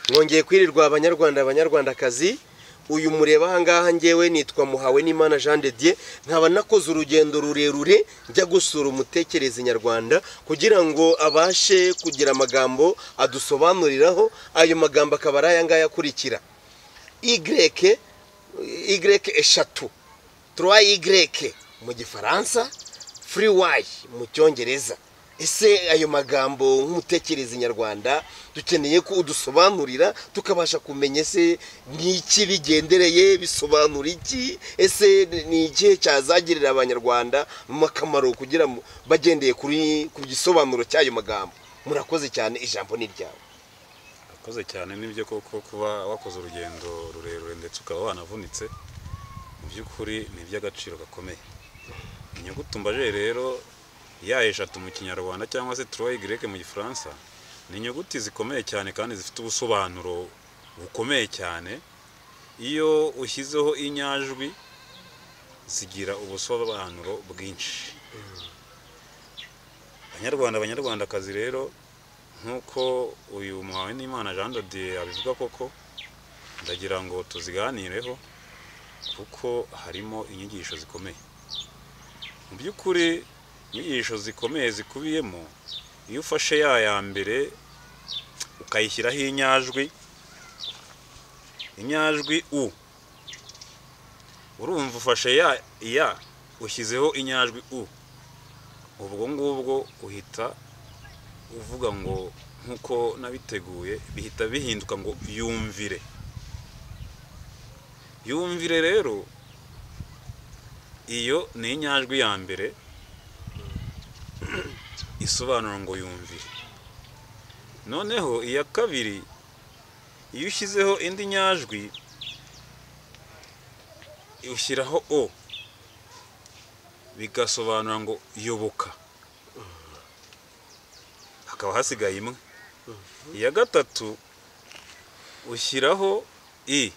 Mwongeye kwirirwa abanyarwanda, abanyarwandakazi. Uyu mureba ahangaha ngewe nitwa Muhawenimana Jean de Dieu, nkaba nakoze urugendo rurerure njya gusura umutekerezi nyarwanda kugira ngo abashe kugira amagambo adusobanuriraho. Ayo magambo akaba ari aya ngaya akurikira: Y, Y eshatu, trois Y mu Gifaransa, three Y mu Cyongereza. Ese ayo magambo nk'umutekerezi nyarwanda dukeneye ko udusobanurira tukabasha kumenya ese ni iki bigendereye, bisobanura iki, ese ni ikihe cyazagirira abanyarwanda mu akamaro kugira ngo bagendeye kuri ku gisobanuro cy'ayo magambo? Murakoze cyane, ijambo ni ryawe. Urakoze cyane. Nibyo koko, kuba wakoze urugendo rurerure ndetse ukaba wanavunitse, mu by'ukuri ni iby'agaciro gakomeye. Inyuguti umbaje rero, ya eshatu mu Kinyarwanda cyangwa se trois Y mu Gifaransa, ni inyuguti zikomeye cyane kandi zifite ubusobanuro bukomeye cyane. Iyo ushyizeho inyajwi zigira ubusobanuro bwinshi. Banyarwanda, banyarwandakazi rero, nk'uko uyu Muhawenimana Jean de Dieu abivuga koko, ndagira ngo tuziganireho kuko harimo inyigisho zikomeye. Mu by'ukuri inyigisho zikomeye zikubiyemo, iyo ufashe ya ya mbere ukayishyiraho inyajwi u, urumva ufashe ya ya ushyizeho inyajwi u, ubwo ngubwo uhita uvuga ngo, nk'uko nabiteguye, bihita bihinduka ngo yumvire. Yumvire rero, iyo ni inyajwi ya mbere isobanura ngo yumvire. Noneho iya kabiri, iyo ushyizeho indi nyajwi, ushyiraho o, bigasobanura ngo yoboka. Hakaba hasigaye imwe. Iya gatatu ushyiraho i,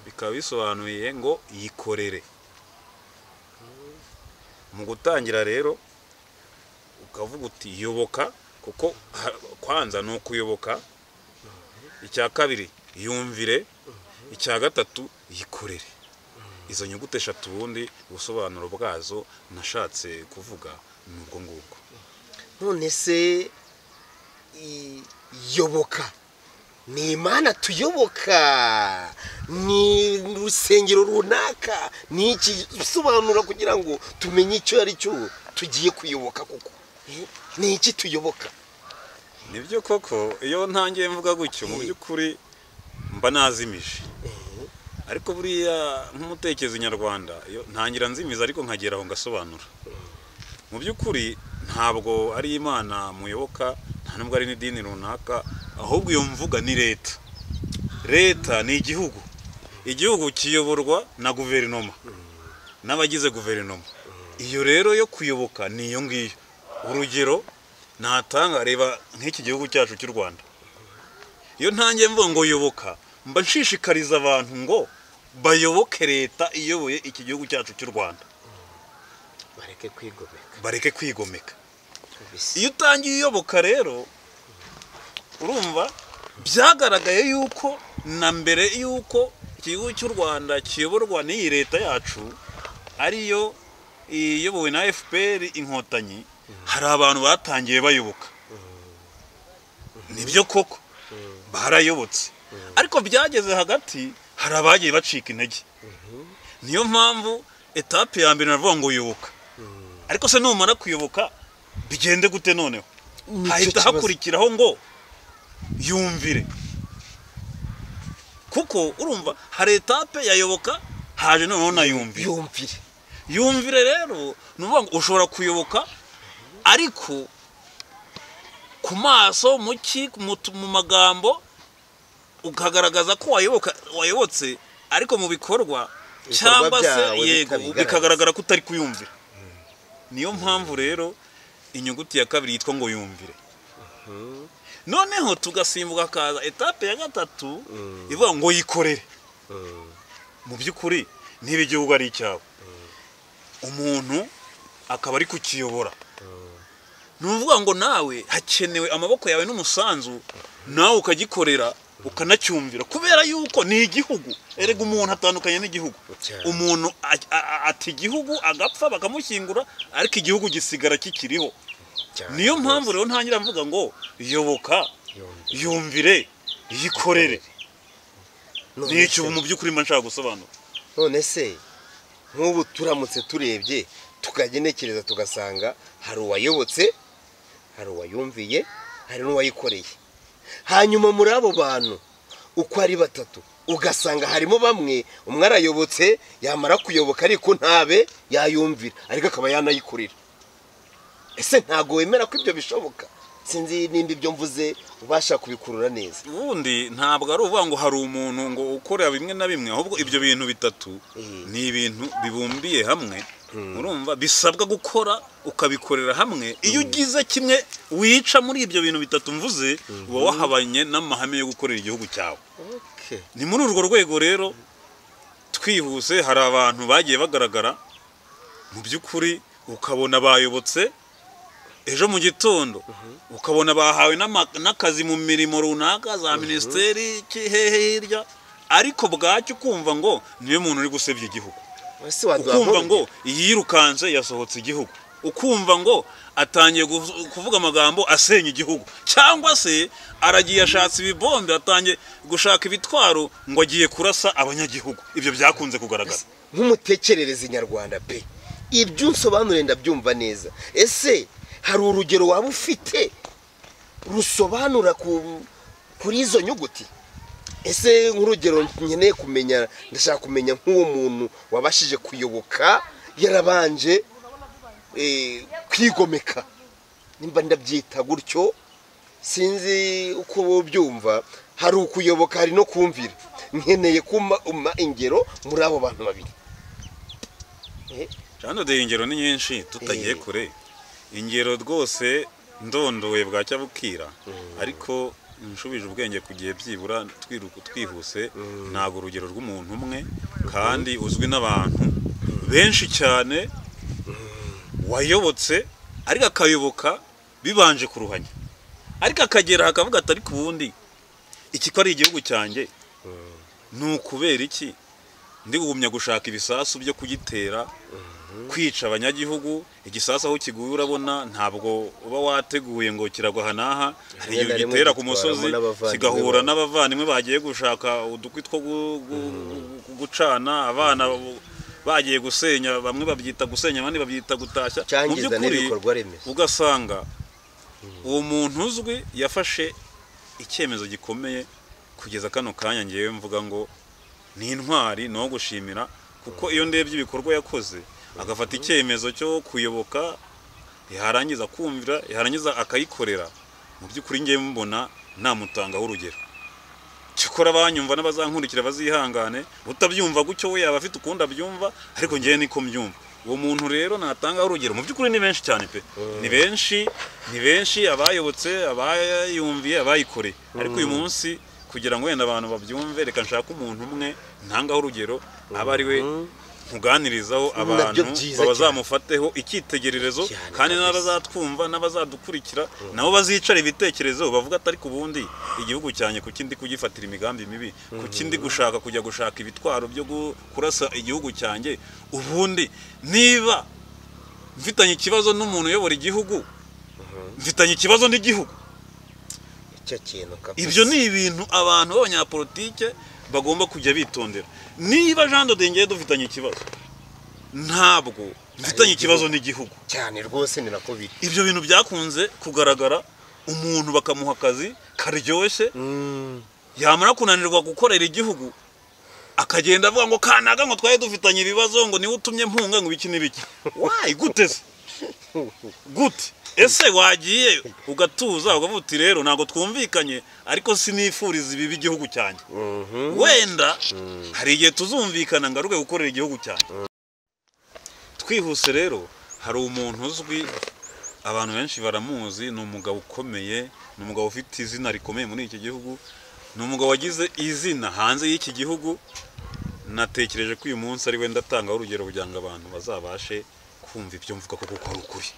bikaba bisobanuye ngo yikorere. Mu gutangira rero ukavuga uti yoboka, kuko kwanza ni ukuyoboka, icya kabiri yumvire, icya gatatu yikorere. Izo nyuguti eshatu ubundi ubusobanuro bwazo nashatse kuvuga ni ubwo ngubwo. None se yoboka ni Imana tuyoboka, ni urusengero runaka, ni iki? Bisobanura kugira ngo tumenye icyo ari cyo tugiye kuyoboka koko. Ni iki tuyoboka? Nibyo koko, iyo ntangiye mvuga gutyo, mu by'ukuri mba nazimije. Ariko buriya nk'umutekerezi nyarwanda, iyo ntangira nzimiza ariko nkagera aho ngasobanura. Mu by'ukuri ntabwo ari Imana muyoboka, nta nubwo ari n'idini runaka, ahubwo iyo mvuga ni leta. Leta ni igihugu. Igihugu kiyoborwa na guverinoma n'abagize guverinoma. Iyo rero yo kuyoboka ni iyo ngiyo. Urugero natanga, reba nk'iki gihugu cyacu cy'u Rwanda. Iyo ntangiye mvuga ngo yoboka, mba nshishikariza abantu ngo bayoboke leta iyoboye iki gihugu cyacu cy'u Rwanda, bareke kwigomeka. Bareke kwigomeka. Iyo utangiye uyoboka rero, urumva byagaragaye yuko na mbere yuko igihugu cy'u Rwanda kiyoborwa n'iyi leta yacu ariyo iyobowe na FPR Inkotanyi, hari abantu batangiye bayoboka. Nibyo koko barayobotse, ariko byageze hagati hari abagiye bacika intege. Niyo mpamvu étape ya mbere navuga ngo yoboka. Ariko se numara kuyoboka bigende gute noneho? Nicyo Hahita kibazo. hakurikiraho ngo yumvire, kuko urumva hari étape yayoboka, haje noneho na yumvire. Yumvire. Yumvire rero ni ukuvuga ngo ushobora kuyoboka ariko ku maso, mu ki, mu magambo ukagaragaza ko wayoboka, wayobotse, ariko mu bikorwa Ibikorwa cyangwa se byawe yego bitabigaragaza. bikagaragara ko utari kuyumvira. Niyo mpamvu rero inyuguti ya kabiri yitwa ngo yumvire. Noneho tugasimbuka kaza étape ya gatatu ivuga ngo yikorere. Mu by'ukuri niba igihugu ari icyawe, umuntu akaba ari kukiyobora, ni ukuvuga ngo nawe hakenewe amaboko yawe n'umusanzu, nawe ukagikorera. ukanacyumvira, kubera yuko ni igihugu. Erega umuntu atandukanye n'igihugu. Umuntu ati igihugu agapfa bakamushyingura, ariko igihugu gisigara kikiriho. Niyo mpamvu rero ntangira mvuga ngo yoboka, yumvire, yikorere. Nicyo mu by'ukuri mba nshaka gusobanura. None se nk'ubu turamutse turebye tukagenekereza tugasanga hari uwayobotse, hari uwayumviye, hari n'uwayikoreye. Hanyuma muri abo bantu uko ari batatu ugasanga harimo bamwe, umwe arayobotse, yamara kuyoboka ariko ntabe yayumvira, ariko akaba yanayikorera. Ese ntago wemera ko ibyo bishoboka? Sinzi nimba ibyo mvuze ubasha kubikurura neza. Ubundi ntabwo ari uvuga ngo hari umuntu ngo ukorera bimwe na bimwe, ahubwo ibyo bintu bitatu ni ibintu bibumbiye hamwe. Urumva bisabwa gukora ukabikorera hamwe. Iyo ugize kimwe wica muri ibyo bintu bitatu mvuze, uba wahabanye n'amahame yo gukorera igihugu cyawe. Ni muri urwo rwego rero twihuse, hari abantu bagiye bagaragara mu by'ukuri ukabona bayobotse, ejo mu gitondo ukabona bahawe n'akazi mu mirimo runaka za minisiteri hehe hirya, ariko bwacyo ukumva ngo niwe muntu uri gusebya igihugu, ukumva ngo yirukanse yasohotse igihugu, ukumva ngo atangiye kuvuga amagambo asenya igihugu, cyangwa se aragiye ashatse ibibombe, atangiye gushaka ibitwaro ngo agiye kurasa abanyagihugu. Ibyo byakunze kugaragara. Nk'umutekererezi nyarwanda pe, ibyo unsobanuriye ndabyumva neza. Ese hari urugero waba ufite rusobanura kuri izo nyuguti? Ese nk'urugero nkeneye kumenya, ndashaka kumenya nk'uwo muntu wabashije kuyoboka yarabanje kwigomeka, nimba ndabyita gutyo sinzi uko byumva. Hari ukuyoboka, hari no kumvira. Nkeneye kuma ingero muri abo bantu babiri. Jean de, ingero ni nyinshi tutagiye kure. Ingero rwose ndondowe bwacya bukira, ariko nshubije ubwenge kugiye byibura twihuse, ntago urugero rw'umuntu umwe kandi uzwi n'abantu benshi cyane wayobotse, ariko akayoboka bibanje kuruhanya, ariko akagera akavuga ati ariko ubundi iki ko ari igihugu cyanjye, ni ukubera iki ndi kugumya gushaka ibisasu byo kugitera, kwica abanyagihugu? Igisasu aho kiguye urabona ntabwo uba wateguye ngo kiragwa aha n'aha, hari igihe ugitera ku musozi kigahura n'abavandimwe bagiye gushaka udukwi two gucana, abana bagiye gusenya, bamwe babyita gusenya abandi babyita gutashya. Mu by'ukuri ugasanga uwo muntu uzwi yafashe icyemezo gikomeye kugeza kano kanya ngewe mvuga ngo ni intwari, no gushimira, kuko iyo ndebye ibikorwa yakoze, agafata icyemezo cyo kuyoboka, yarangiza kumvira, yarangiza akayikorera, mu by'ukuri ngewe mbona namutangaho urugero. Cyokora abanyumva n'abazankurikira bazihangane, utabyumva gutyo we yaba afite ukundi abyumva, ariko ngewe niko mbyumva. Uwo muntu rero natangaho urugero mu by'ukuri ni benshi cyane pe, ni benshi, ni benshi abayobotse, abayumviye, abayikoreye. Ariko uyu munsi kugira ngo wenda abantu babyumve, reka nshaka umuntu umwe ntangaho urugero, aba ari we nkuganirizaho abantu bazamufateho icyitegererezo, kandi n'abazatwumva n'abazadukurikira nabo bazicara ibitekerezo bavuga ati ariko ubundi igihugu cyanjye kuki ndi kugifatira imigambi mibi, kuki ndi gushaka kujya gushaka ibitwaro byo kurasa igihugu cyanjye? Ubundi niba mfitanye ikibazo n'umuntu uyobora igihugu, mfitanye ikibazo n'igihugu. Ibyo ni ibintu abantu b'abanyapolitike bagomba kujya bitondera. Niba Jean de Dieu dufitanye ikibazo, ntabwo mfitanye ikibazo n'igihugu cyane rwose, ni nako biri. Ibyo bintu byakunze kugaragara, umuntu bakamuha akazi karyoshye, yamara kunanirwa gukorera igihugu akagenda avuga ngo kanaga ngo twari dufitanye ibibazo, ngo niwe utumye mpunga, ngo ibiki n'ibiki. Why gute se? Gute? Ese wagiye ugatuza ukavuga uti rero ntabwo twumvikanye, ariko sinifuriza ibibi igihugu cyanjye, wenda hari igihe tuzumvikana ngaruke gukorera igihugu cyanjye. Twihuse rero, hari umuntu uzwi, abantu benshi baramuzi, ni umugabo ukomeye, ni umugabo ufite izina rikomeye muri iki gihugu, ni umugabo wagize izina hanze y'iki gihugu. Natekereje ko uyu munsi ari we ndatangaho urugero kugira ngo abantu bazabashe kumva ibyo mvuga koko ko ari ukuri.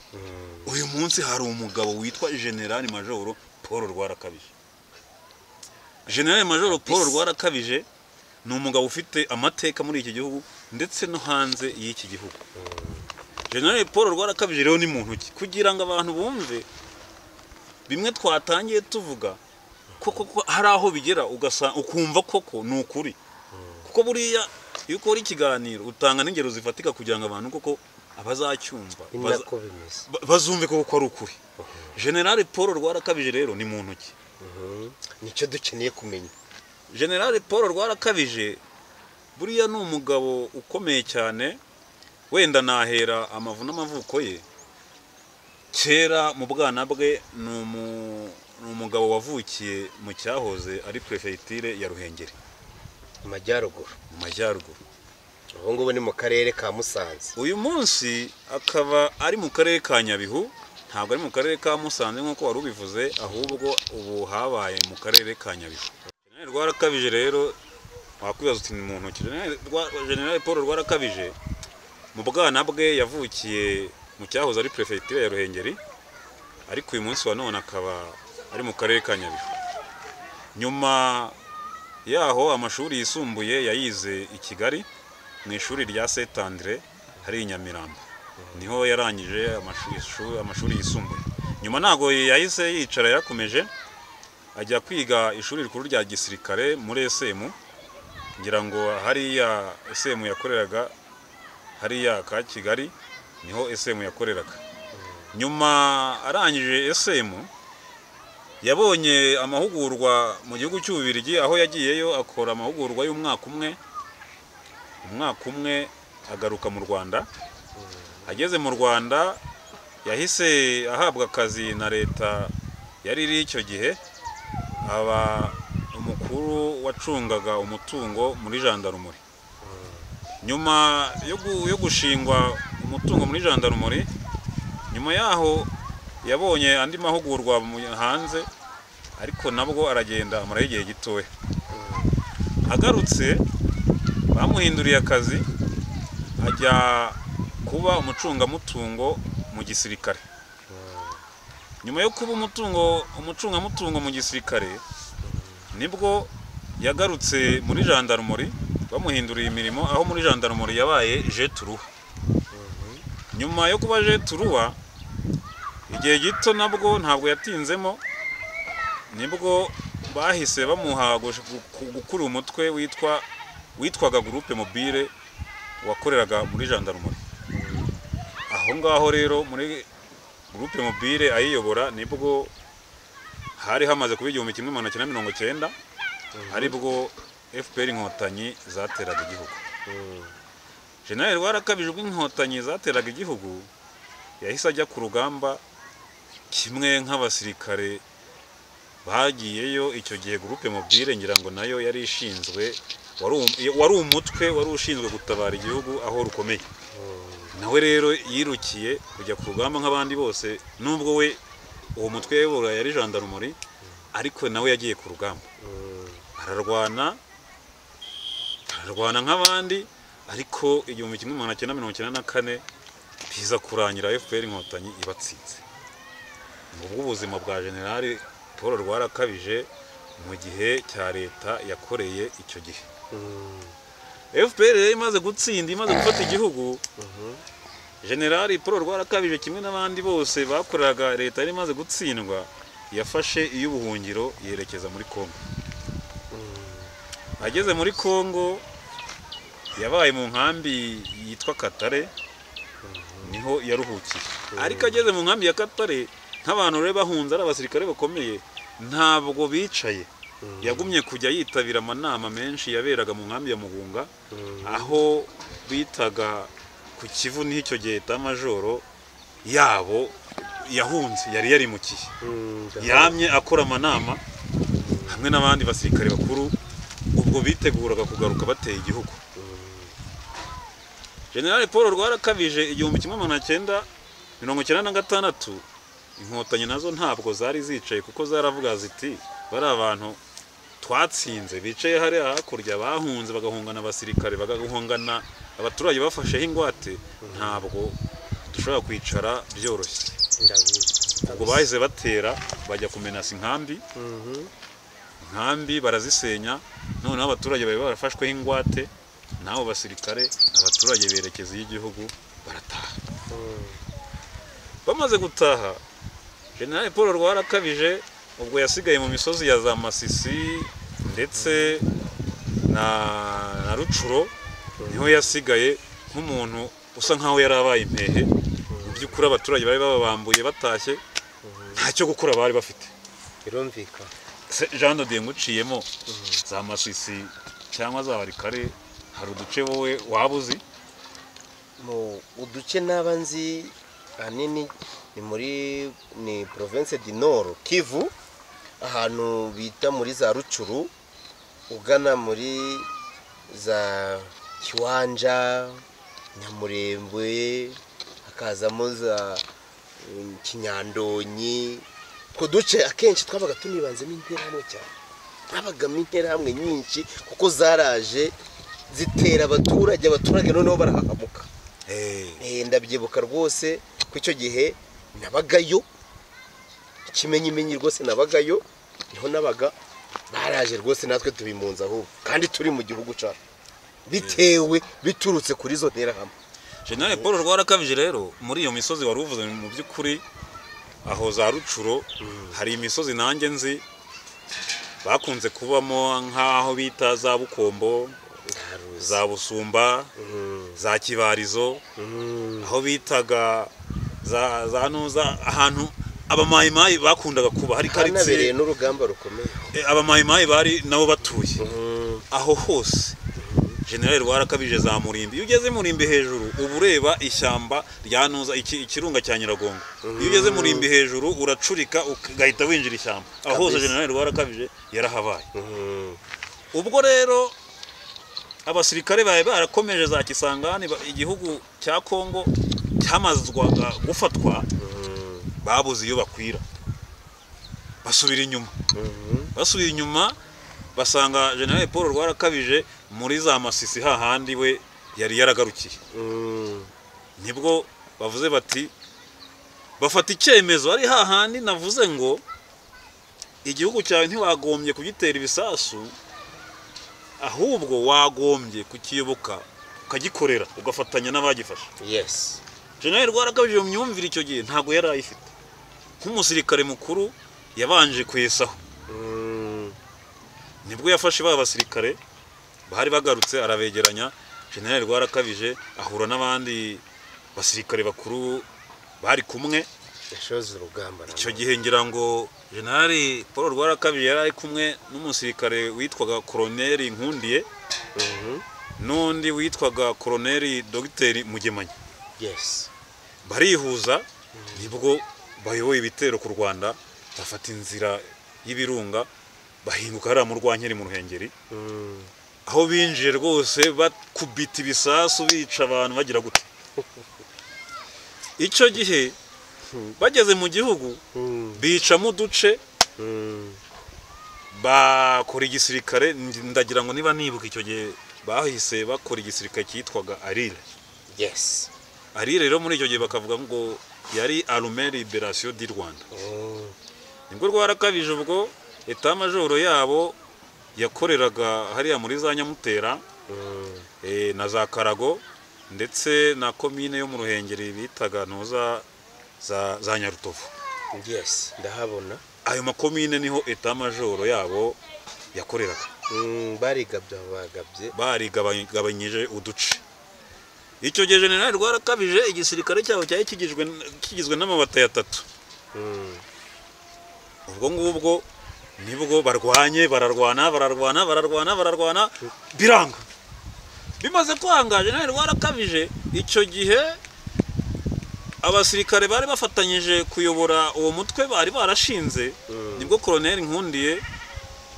Uyu munsi hari umugabo witwa General Major Paul Rwarakabije. General Major Paul Rwarakabije ni umugabo ufite amateka muri iki gihugu ndetse no hanze y'iki gihugu. General Paul Rwarakabije rero ni muntu ki? Kugira ngo abantu bumve bimwe twatangiye tuvuga koko ko hari aho bigera ugasa ukumva koko ni ukuri. Kuko buriya iyo ukora ikiganiro utanga n'ingero zifatika kugira ngo abantu koko abazacyumva bazumve koko ko ari ukuri. General Paul Rwarakabije rero ni muntu ki? Nicyo dukeneye kumenya. General Paul Rwarakabije buriya ni umugabo ukomeye cyane, wenda nahera amavu n'amavuko ye. Kera mu bwana bwe ni umugabo wavukiye mu cyahoze ari prefecture ya Ruhengeri mu majyaruguru. Mu majyaruguru. Ubu ngubu ni mu karere ka Musanze. Uyu munsi akaba ari mu karere ka Nyabihu, ntabwo ari mu karere ka Musanze nk'uko wari ubivuze, ahubwo ubu habaye mu karere ka Nyabihu. General Rwarakabije rero wakwibaza uti ni muntu ki? General Paul Rwarakabije mu bwana bwe yavukiye mu cyahoze ari prefecture ya Ruhengeri, ariko uyu munsi wa none akaba ari mu karere ka Nyabihu. Nyuma yaho amashuri yisumbuye yayize i Kigali mu ishuri rya Saint Andre hari i Nyamirambo, niho yarangije amashuri yisumbuye. Nyuma ntago yahise yicara, yarakomeje ajya kwiga ishuri rikuru rya gisirikare muri SM, ngira ngo hariya SM yakoreraga hariya ka Kigali niho SM yakoreraga. Nyuma arangije SM yabonye amahugurwa mu gihugu cy'Ububiligi, aho yagiyeyo akora amahugurwa y'umwaka umwe. Umwaka umwe agaruka mu Rwanda. Ageze mu Rwanda yahise ahabwa akazi na leta yari iri icyo gihe, aba umukuru wacungaga umutungo muri jandarumuri. Nyuma yo gushingwa umutungo muri jandarumuri, nyuma yaho yabonye andi mahugurwa hanze, ariko nabwo aragenda amara igihe gitoya. Agarutse bamuhinduriye akazi ajya kuba umucungamutungo mu gisirikare. Nyuma yo kuba umucungamutungo mu gisirikare, nibwo yagarutse muri jandarumuri, bamuhinduriye imirimo, aho muri jandarumuri yabaye G3. Nyuma yo kuba G3 igihe gito nabwo ntabwo yatinzemo, nibwo bahise bamuha gukura umutwe witwaga Groupe Mobile wakoreraga muri jandarumuri. Aho ngaho rero muri Groupe Mobile ayiyobora, nibwo hari hamaze kuba 1990, aribwo FPR Inkotanyi zateraga igihugu. General Rwarakabije ubwo Inkotanyi zateraga igihugu yahise ajya ku rugamba kimwe nk'abasirikare bagiyeyo icyo gihe. Groupe Mobile ngira ngo nayo yari ishinzwe, wari umutwe wari ushinzwe gutabara igihugu aho rukomeye. Nawe rero yirukiye kujya ku rugamba nk'abandi bose, nubwo we uwo mutwe yayobora yari jandarumuri, ariko nawe yagiye ku rugamba ararwana nk'abandi. Ariko 1994 biza kurangira FPR Inkotanyi ibatsinze. Ubwo ubuzima bwa General Paul Rwarakabije mu gihe cya leta yakoreye icyo gihe. FPR rero imaze gutsinda, imaze gufata igihugu, General Paul Rwarakabije kimwe n'abandi bose bakoreraga leta yari imaze gutsindwa, yafashe iy'ubuhungiro yerekeza muri Kongo. Ageze muri Kongo yabaye mu nkambi yitwa Katare, niho yaruhukiye. Ariko ageze mu nkambi ya Katare, nk'abantu rero bahunze ari abasirikare bakomeye, ntabwo bicaye. Yagumye kujya yitabira amanama menshi yaberaga mu nkambi ya Mugunga, aho bitaga ku Kivu, n'icyo gihe majoro yabo yahunze yari yarimukiye. Yamye akora amanama hamwe n'abandi basirikare bakuru, ubwo biteguraga kugaruka bateye igihugu. General Paul Rwarakabije 1996 Inkotanyi nazo ntabwo zari zicaye, kuko zaravuga ziti bari abantu twatsinze bicaye hariya hakurya bahunze bagahungana abasirikare, bagahungana abaturage bafasheho ingwate, ntabwo dushobora kwicara byoroshye. Ubwo bahise batera bajya kumenasa inkambi, Inkambi barazisenya, noneho abaturage bari barafashweho ingwate n'abo basirikare, abaturage berekeza iy'igihugu barataha. Bamaze gutaha, General Paul Rwarakabije ubwo yasigaye mu misozi ya za Masisi ndetse na Rucuro, niho yasigaye nk'umuntu usa nkaho yari abaye impehe. Mu by'ukuri abaturage bari bababambuye batashye, ntacyo gukora bari bafite. Birumvikana. Jean de Dieu, nguciyemo, za Masisi cyangwa za Warikare hari uduce wowe waba uzi? Mu uduce naba nzi ahanini ni muri ni province du Nord Kivu, ahantu bita muri za Rucuru, ugana muri za Kiwanja, Nyamurembwe, hakazamo za Kinyandonyi. Utwo duce akenshi twabaga tunibanzemo interahamwe cyane, habagamo interahamwe nyinshi kuko zaraje zitera abaturage, abaturage noneho barahahamuka. Ndabyibuka rwose ko icyo gihe nabagayo, ikimenyimenyi rwose nabagayo, niho nabaga. Baraje rwose natwe tubimunza ahubwo kandi turi mu gihugu cyacu, bitewe biturutse kuri izo nterahamwe. General Paul Rwarakabije rero muri iyo misozi wari uvuze, mu by'ukuri aho za Rucuro hari imisozi nanjye nzi bakunze kubamo, nk'aho bita za Bukombo, za Busumba, za Kibarizo, aho bitaga za Nuza, ahantu abamayimayi bakundaga kuba hari hanabereye karitsiye n'urugamba rukomeye. Abamayimayi bari nabo batuye aho hose. General Rwarakabije za Murimbi, iyo ugeze Murimbi hejuru uba ureba ishyamba rya Nuza, ikirunga cya Nyiragongo. Iyo ugeze Murimbi hejuru uracurika ugahita winjira ishyamba aho hose. Kabisa. General Rwarakabije yarahabaye. Ubwo rero abasirikare bari barakomeje za Kisangani, igihugu cya Kongo cyamazwaga gufatwa, babuze iyo bakwira, basubira inyuma. Basubiye inyuma basanga General Paul Rwarakabije muri za Masisi, hahandi we yari yaragarukiye. Nibwo bavuze bati, bafata icyemezo, ari hahandi navuze ngo igihugu cyawe ntiwagombye kugitera ibisasu, ahubwo wagombye kukiyoboka, ukagikorera, ugafatanya n'abagifashe. General Rwarakabije mu myumvire icyo gihe ntabwo yari ayifite. Nk'umusirikare mukuru yabanje kwesaho, nibwo yafashe ba basirikare bari bagarutse arabegeranya. General Rwarakabije ahura n'abandi basirikare bakuru bari kumwe. Yashoze urugamba. Icyo gihe ngira ngo General Paul Rwarakabije yari ari kumwe n'umusirikare witwaga Koroneri Nkundiye n'undi witwaga Koroneri Dogiteri Mugemanyi. Barihuza, nibwo bayoboye ibitero ku Rwanda, bafata inzira y'ibirunga, bahinguka hariya mu Rwankeri mu Ruhengeri, aho binjiye rwose bakubita ibisasu, bica abantu, bagira gute. Icyo gihe bageze mu gihugu bicamo uduce, bakora igisirikare. Ndagira ngo niba nibuka, icyo gihe bahise bakora igisirikare cyitwaga ALIR. ALIR rero muri icyo gihe bakavuga ngo yari Armée Libération du Rwanda. Nibwo Rwarakabije ubwo état-major yabo yakoreraga hariya muri za Nyamutera na za Karago, ndetse na komine yo mu Ruhengeri bitaga Ntuza za Nyarutovu. Yes, ndahabona. Ayo makomine niho état-major yabo yakoreraga. Barigabye aho bagabye. Barigabanyije uduce. Icyo gihe General Rwarakabije igisirikare cyabo cyari kigizwe n'amabatayo atatu. Ubwo ngubwo nibwo barwanye, bararwana, bararwana, bararwana, bararwana, biranga. Bimaze kwanga, General Rwarakabije icyo gihe abasirikare bari bafatanyije kuyobora uwo mutwe bari barashinze, nibwo Colonel Nkundiye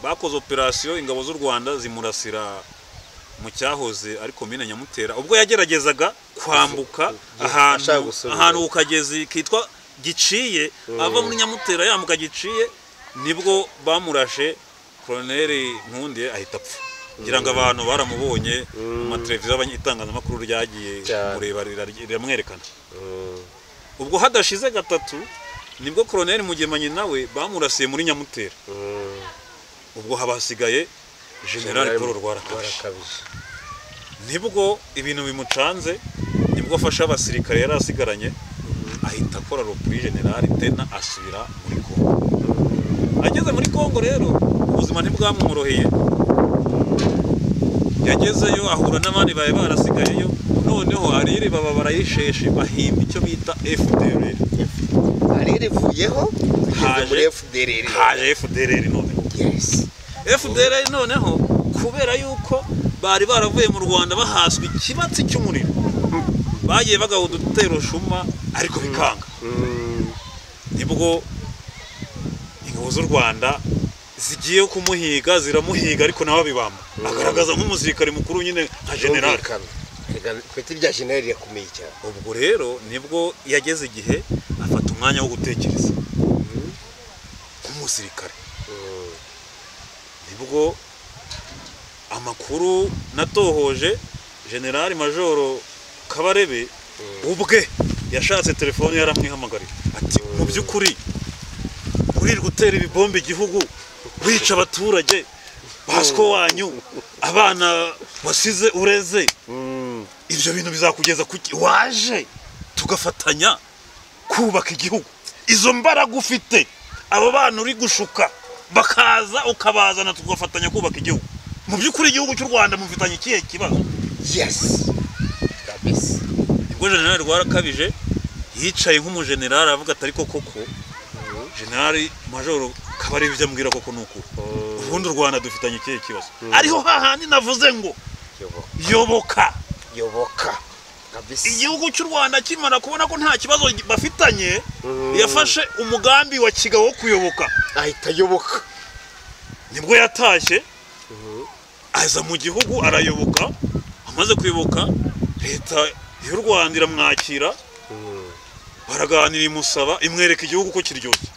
bakoze operasiyo, ingabo z'u Rwanda zimurasira mu cyahoze ari komine Nyamutera, ubwo yageragezaga kwambuka Ashaka ahantu gusubirayo. ahantu ku kagezi kitwa Giciye, ava muri Nyamutera yambuka Giciye, nibwo bamurashe, Colonel Nkundiye ahita apfa. Ngira ngo abantu baramubonye mu mateleviziyo, itangazamakuru ryagiye Cyane. kumureba riramwerekana. Ubwo hadashize gatatu nibwo Colonel Mugemanyi nawe bamurasiye muri Nyamutera. Ubwo haba hasigaye General Paul Rwarakabije. Nibwo ibintu bimucanze, nibwo afasha abasirikare yari asigaranye, ahita akora repli general tena asubira muri Kongo. Ageze muri Kongo rero ubuzima ntibwamworoheye, yagezeyo ahura n'abandi bari barasigayeyo, noneho arire baba barayisheshe bahimba icyo bita FDLR. Arire ivuyeho tugeze muri FDLR. Haje FDLR noneho. Yes. FDLR noneho kubera yuko bari baravuye mu Rwanda bahaswe ikibatsi cy'umuriro, bagiye bagaba udutero shuma ariko bikanga. Nibwo ingabo z'u Rwanda zigiye kumuhiga, ziramuhiga ariko nawe abibamba, agaragaza nk'umusirikare mukuru nyine nka general. Ipeti rya general rirakomeye cyane. Ubwo rero nibwo yageze igihe afata umwanya wo gutekereza nk'umusirikare. Nibwo amakuru natohoje General Majoro Kabarebe ubwe yashatse telefone yaramwihamagarira ati mu by'ukuri urirwa utera ibibombe igihugu, wica abaturage, basiko wanyu, abana wasize ureze, ibyo bintu bizakugeza kuki? Waje tugafatanya kubaka igihugu, izo mbaraga ufite, abo bana uri gushuka bakaza ukabazana tugafatanya kubaka igihugu. Mu by'ukuri igihugu cy'u Rwanda mufitanye ikihe kibazo? Yes. Kabisa. Nibwo General Rwarakabije yicaye nk'umujenerali avuga ati ariko koko General Majoro Kabarebe ibyo ambwira koko ni ukuri, ubundi u Rwanda dufitanye ikihe kibazo? Ariho hahandi navuze ngo yoboka. Yoboka. Kabisa. Igihugu cy'u Rwanda kimara kubona ko nta kibazo bafitanye, yafashe umugambi wa kigabo wo kuyoboka, ahita yoboka. Nibwo yatashye aza mu gihugu arayoboka. Amaze kuyoboka leta y'u Rwanda iramwakira, baraganira, imusaba, imwereka igihugu ko kiryoshye.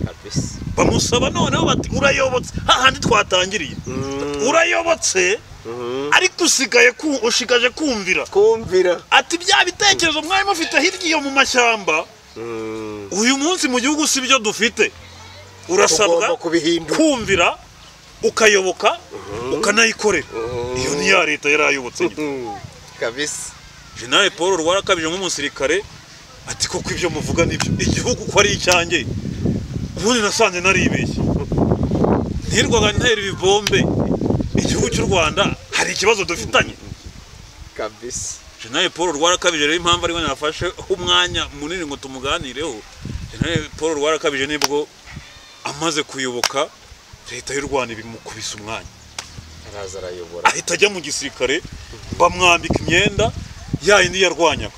Kabisa. Bamusaba noneho bati urayobotse hahandi twatangiriye, urayobotse ariko usigaye ushigaje kumvira. Kumvira. Ati bya bitekerezo mwari mufite hirya iyo mu mashyamba, uyu munsi mu gihugu si byo dufite, urasabwa kumvira ukayoboka ukanayikorera. Iyo ni ya leta yarayobotse nyine. Kabisa. General Paul Rwarakabije nk'umusirikare ati koko ibyo muvuga nibyo, igihugu ko ari icyanjye, ubundi nasanze naribeshye, ntirwaga ntera ibibombe igihugu cy'u Rwanda hari ikibazo dufitanye. Kabisa. General Paul Rwarakabije rero impamvu ariwe nafashe umwanya munini ngo tumuganireho, General Paul Rwarakabije nibwo amaze kuyoboka leta y'u Rwanda ibimukubise umwanya, araza arayobora, ahita ajya mu gisirikare, bamwambika imyenda ya yindi yarwanyaga,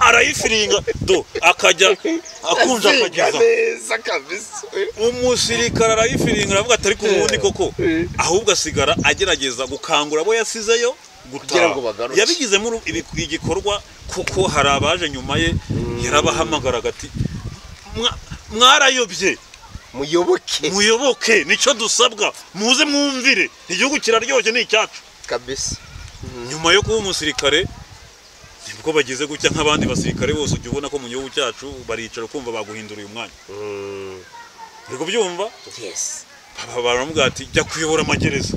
arayifiringa do akajya akunja akageza neza kabisa. Umusirikare arayifiringa aravuga ati ariko ubundi koko, ahubwo asigara agerageza gukangura abo yasizeyo kugira ngo bagaruke. Yabigizemo igikorwa kuko hari abaje nyuma ye yarabahamagaraga ati mwarayobye, muyoboke, muyoboke, nicyo dusabwa, muze mwumvire, igihugu kiraryoshye ni icyacu. Kabisa. Nyuma yo kuba umusirikare nibwo bageze gutya nk'abandi basirikare bose ujya ubona ko mu gihugu cyacu baricara kumva baguhindura uyu mwanya. Uri kubyumva? Yes. Baramubwira ati jya kuyobora amagereza.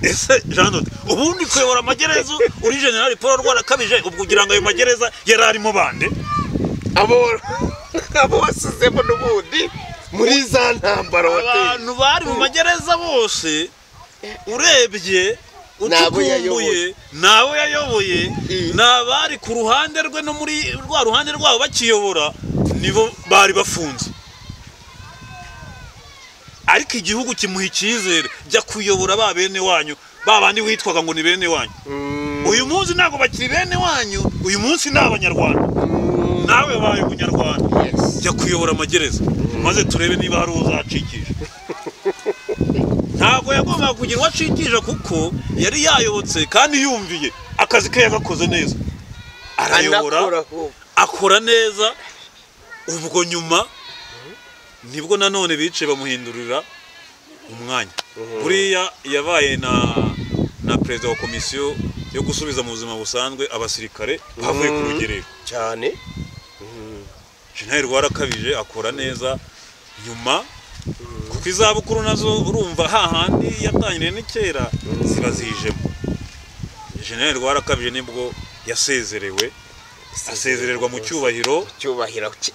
Ese Jean Dode, ubundi kuyobora amagereza uri General Paul Rwarakabije, ubwo ugira ngo ayo magereza yari arimo bande? Abo wasizemo n'ubundi muri za ntambara wateye. Abantu bari mu magereza bose urebye utukumbuye nabo yayoboye, nabari ku ruhande rwe no muri rwa ruhande rwabo bakiyobora nibo bari bafunze. Ariko igihugu kimuha icyizere, jya kuyobora ba bene wanyu, ba bandi witwaga ngo ni bene wanyu. Uyu munsi ntabwo bakiri bene wanyu, uyu munsi ni abanyarwanda. Nawe baye umunyarwanda, jya kuyobora amagereza maze turebe niba hari uzacikisha. Ntabwo yagombaga kugira uwacikisha kuko yari yayobotse kandi yumviye akazi ke yagakoze neza, arayobora akora neza. Ubwo nyuma nibwo nanone bice bamuhindurira umwanya. Buriya yabaye na perezida wa komisiyo yo gusubiza mu buzima busanzwe abasirikare bavuye ku rugerero cyane. General Rwarakabije akora neza. Nyuma Kuko izabukuru nazo urumva hahandi yatangiriye ni kera ziba zijemo. General Rwarakabije nibwo yasezerewe, asezererwa mu cyubahiro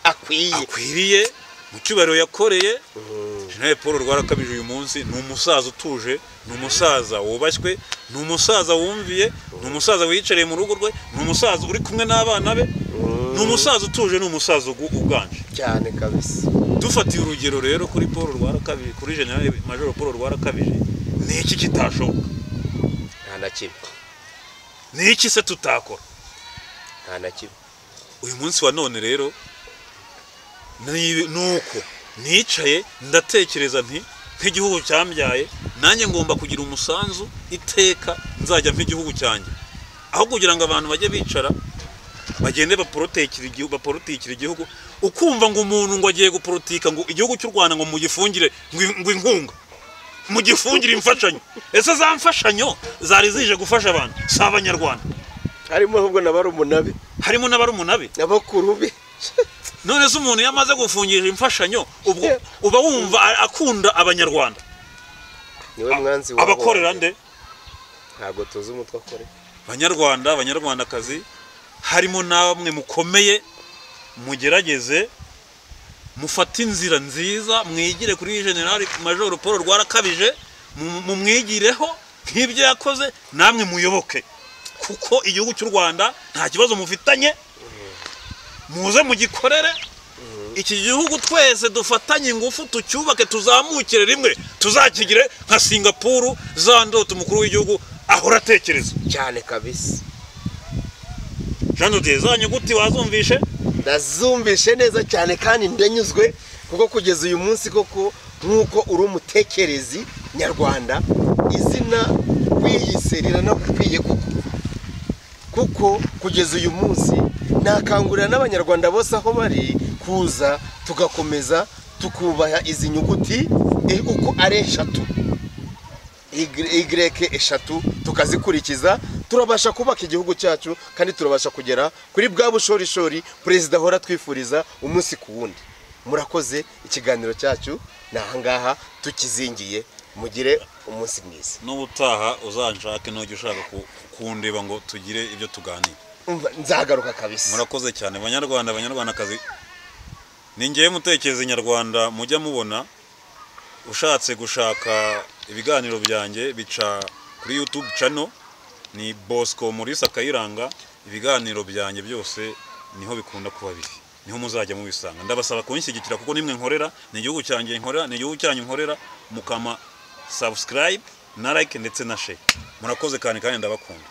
akwiriye, mu cyubahiro yakoreye. General Paul Rwarakabije uyu munsi ni umusaza utuje, ni umusaza wubashywe, ni umusaza wumviye, ni umusaza wiyicariye mu rugo rwe, ni umusaza uri kumwe n'abana be, ni umusaza utuje, ni umusaza uganje cyane kabisa. Dufatiye urugero rero kuri Paul Rwarakabije, kuri General Major Paul Rwarakabije, ni iki kitashoboka? Nta na kimwe. Ni iki se tutakora? Nta na kimwe. Uyu munsi wa none rero nuko nicaye ndatekereza nti nk'igihugu cyambyaye nanjye ngomba kugira umusanzu iteka nzajya nk'igihugu cyanjye, aho kugira ngo abantu bajye bicara bagende baporotekira igihugu, baporotikira igihugu, ukumva ngo umuntu ngo agiye guporotika ngo igihugu cy'u Rwanda ngo mugifungire ngo inkunga, mugifungire imfashanyo. Ese za mfashanyo zari zije gufasha abantu si abanyarwanda? Harimo ahubwo n'abarumuna be, harimo n'abarumuna be n'abakuru be. None se umuntu yamaze gufungisha imfashanyo ubwo uba wumva akunda abanyarwanda? Niwe mwanzi wabo. Abakorera nde? Ntabwo tuzi umutwe akore. Banyarwanda, abanyarwandakazi, harimo namwe mukomeye, mugerageze mufate inzira nziza, mwigire kuri General Major Paul Rwarakabije, mumwigireho nk'ibyo yakoze, namwe muyoboke, kuko igihugu cy'u Rwanda nta kibazo mufitanye, muze mugikorere. Iki gihugu twese dufatanye ingufu tucyubake, tuzamukire rimwe, tuzakigire nka Singapore, za ndoto umukuru w'igihugu ahora atekereza cyane kabisa. Jean de Dieu, za nyuguti wazumvishe? Ndazumvishe neza cyane kandi ndanyuzwe, kuko kugeza uyu munsi koko nk'uko uri umutekerezi nyarwanda, izina wiyise riranagukwiye koko, kuko kugeza uyu munsi nakangurira n'abanyarwanda bose aho bari kuza tugakomeza tukubaha izi nyuguti uko ari eshatu, Y eshatu, tukazikurikiza, turabasha kubaka igihugu cyacu kandi turabasha kugera kuri bwa bushorishori perezida ahora twifuriza umunsi ku wundi. Murakoze, ikiganiro cyacu ni ahangaha tukizingiye, mugire umunsi mwiza. N'ubutaha uzanshake nujya ushaka kundeba ngo tugire ibyo tuganira. Nzagaruka kabisa. Murakoze cyane banyarwanda, abanyarwandakazi. Ni ngewe mutekereza nyarwanda mujya mubona. Ushatse gushaka ibiganiro byanjye bica kuri YouTube channel ni Bosco Mulisa Kayiranga. Ibiganiro byanjye byose niho bikunda kuba biri, niho muzajya mubisanga. Ndabasaba kunshyigikira kuko nimwe nkorera, ni igihugu cyanjye nkorera, ni igihugu cyanyu nkorera, mukama subscribe na like ndetse na share. Murakoze kandi kandi ndabakunda.